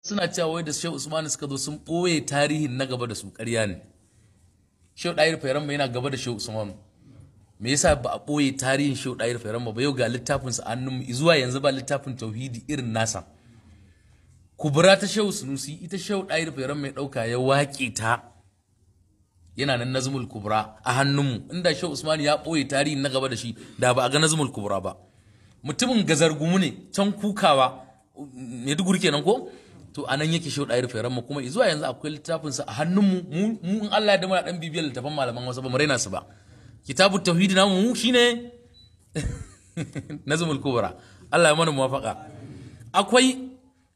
Suna cewa wai da Shehu Usmanu suka zo sun ɓoye tarihin na gaba da su, ƙarya ne. Shehu Ɗahir Fairamma yana gaba da Shehu Usmanu. Me yasa ba a ɓoye tarihin Shehu Ɗahir Fairamma ba? Yau ga littafin sa hannun mu, zuwa yanzu ba littafin tauhidi irin nasa. Kubura ta Shehu Sunusi ita Shehu Ɗahir Fairamma ya ɗauka ya waƙe ta, yana nan Nazmul Kubra a hannunmu. Inda Shehu Usmanu ya ɓoye tarihin na gaba da shi, da ba a ga Nazmul Kubra ba. Mutumin Gazargumu ne, can Kukawa, Maiduguri kenan ko? To anan yake Shehu Ɗahir Fairamma, kuma zuwa yanzu akwai littafinsa a hannunmu. Mu in Allah ya da muna dan bibiyar littafan malaman wasu, ba mu raina su ba. Kitabut tauhidi namu mu shine Nazmul Kubra. Allah ya mana muwafaqa. Akwai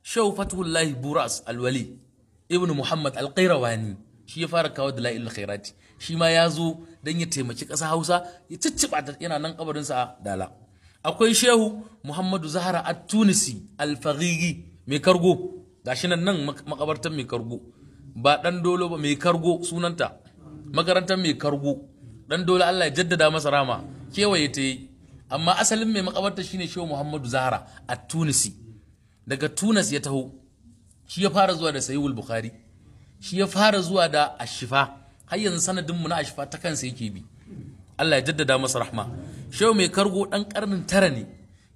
Shehu Fatuhullahi Buras Alwali Ibn Muhammad Alqairawani, shi ya fara kawo Dalailul Khairati. Shi ma ya zo dan ya taimaki ƙasa Hausa ya cicciba ta, yana nan kabarinsa a Dala. Akwai Shehu Muhammadu Zahra At-Tunisi Al-Faghigi mai kargo, gashi nan nan makabartar mai kargo, ba dan dolo ba, mai kargo sunanta, makarantar mai kargo. Dan dolo Allah ya jaddada masa rama, kewaye ta yi, amma asalin mai makabartar shine Shehu Muhammadu Zahra At-Tunisi, daga Tunis ya taho. Shi ya fara zuwa da Sahihul Bukhari, shi ya fara zuwa da Ashifa, har yanzu sanadin mu na Ashifa ta kansa yake bi. Allah ya jaddada masa rahma. Shehu mai kargo dan karnin 9 ne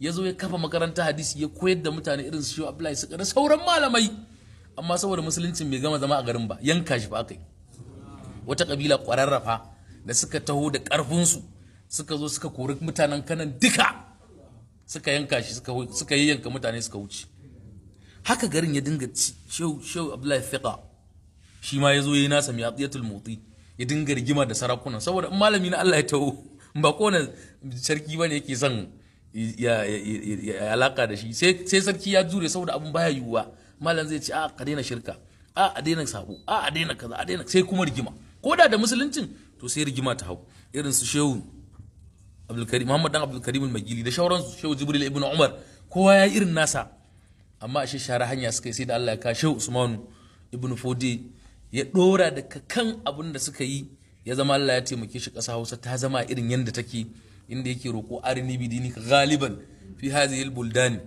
ya zo ya kafa makaranta hadisi, ya koyar da mutane irin su Shehu Abdullahi suka da sauran malamai. Amma saboda musuluncin bai gama zama a garin ba, yanka shi fa aka yi. Wata kabila kwararrafa da suka taho da karfinsu suka zo suka kori mutanen kanan duka, suka yanka shi, suka yayyanka mutane suka wuce. Haka garin ya dinga ci. Shehu Abdullahi Fiqa shi ma ya zo yayi nasa Mi'atiyatul Muti, ya dinga rigima da sarakuna, saboda in malami na Allah ya taho, ba kowane sarki bane yake son ya alaka da shi, sai sarki ya jure, saboda abun baya yiwuwa. Malam zai ce a ka daina shirka, a daina sabo, a daina kaza, a daina, sai kuma rigima. Ko da da musuluncin to sai rigima ta hau. Irin su Shehu Abdulkarim Muhammad dan Abdulkarim Magili da shauransu, Shehu Jibril ibn Umar, kowa ya irin nasa. Amma ashe share hanya suka yi, sai da Allah ya ka Shehu Usmanu ibn Fodi ya dora da kan abin da suka yi, ya zama Allah ya taimake shi, ƙasa Hausa ta zama irin yadda take, inda yake roƙo arini bidini ka galiban fi hadhihi buldani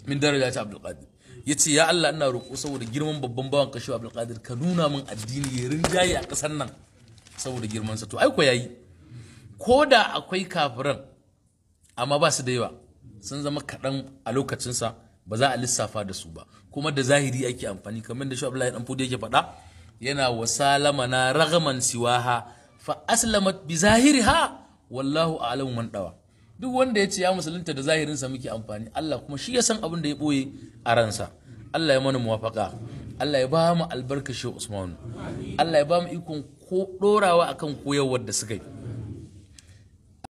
min darajati Abdul Qadir. Yace ya Allah, ina roƙo saboda girman babban bawan ka Shehu Abdul Qadir, ka nuna min addini ya rinjaye a ƙasar nan saboda girman sa. To ai ko yayi, ko da akwai kafiran amma ba su da yawa, sun zama kaɗan a lokacinsa, ba za a lissafa da su ba. Kuma da zahiri ake amfani, kamar da Shehu Abdullahi dan Fodi yake faɗa, yana wasalama na ragaman siwaha fa aslamat bi zahiriha wallahu a'lamu man dawa. Duk wanda ya ce ya musulunta, da zahirinsa muke amfani, Allah kuma shi ya san abin da ya boye a ransa. Allah ya mana muwafaka, Allah ya ba mu albarka Shehu Usmanu, Allah ya ba mu ikon ko dorawa akan koyarwar da suka yi.